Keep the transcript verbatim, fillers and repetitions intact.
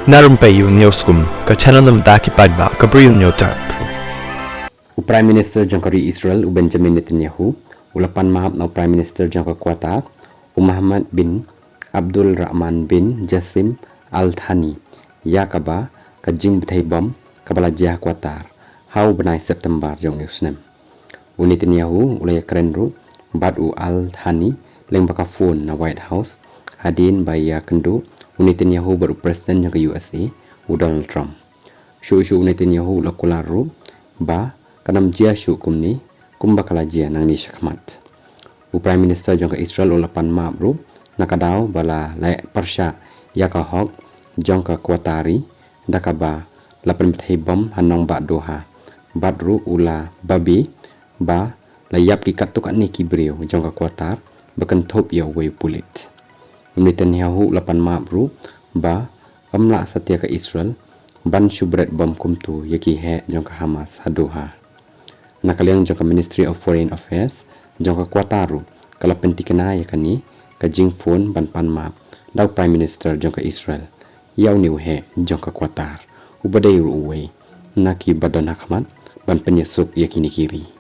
Na rympei ïa u News Kum, ka channel na bynta ki paidbah ka Bri u Hynñiewtrep. U Prime Minister jong ka ri Israel, u Benjamin Netanyahu, u la pan map na u Prime Minister jong ka Qatar, u Mohammed bin Abdulrahman bin Jassim Al Thani, ïa kaba ka jingbthei bom kaba la jia ha Qatar ha u bnai September jong une u snem. U Netanyahu u la ïakren ruh bad u Al Thani lyngba ka phone na White House, hadien ba ïakynduh u Netanyahu bad u President jong ka U S A, u Donald Trump. Shuh shuh u Netanyahu u la kular ruh ba kan ym jia shuh kumne kumba ka la jia nangne shakhmat. U Prime Minister jong ka Israel u la pan map ruh na ka daw ba la leh pyrshah ïa ka hok jong ka Qatari da kaba la pynbthei bom ha nongbah Doha, bad ruh u la babe ba la ïap ki katto katne ki briew jong ka Qatar ba kynthup ïa uwei u pulit. U Netanyahu u la pan map ruh ba ym lah satia ka Israel ban shu bret bom kumto ïa ki heh jong ka Hamas ha Doha. Na ka liang jong ka Ministry of Foreign Affairs jong ka Qatar ruh ka la pynthikna ïa kane ka jingphone ban pan map da u Prime Minister jong ka Israel ïa une u heh jong ka Qatar, uba dei ruh uwei na kiba don ha khmat ban pynïasuk ïa kine ki ri.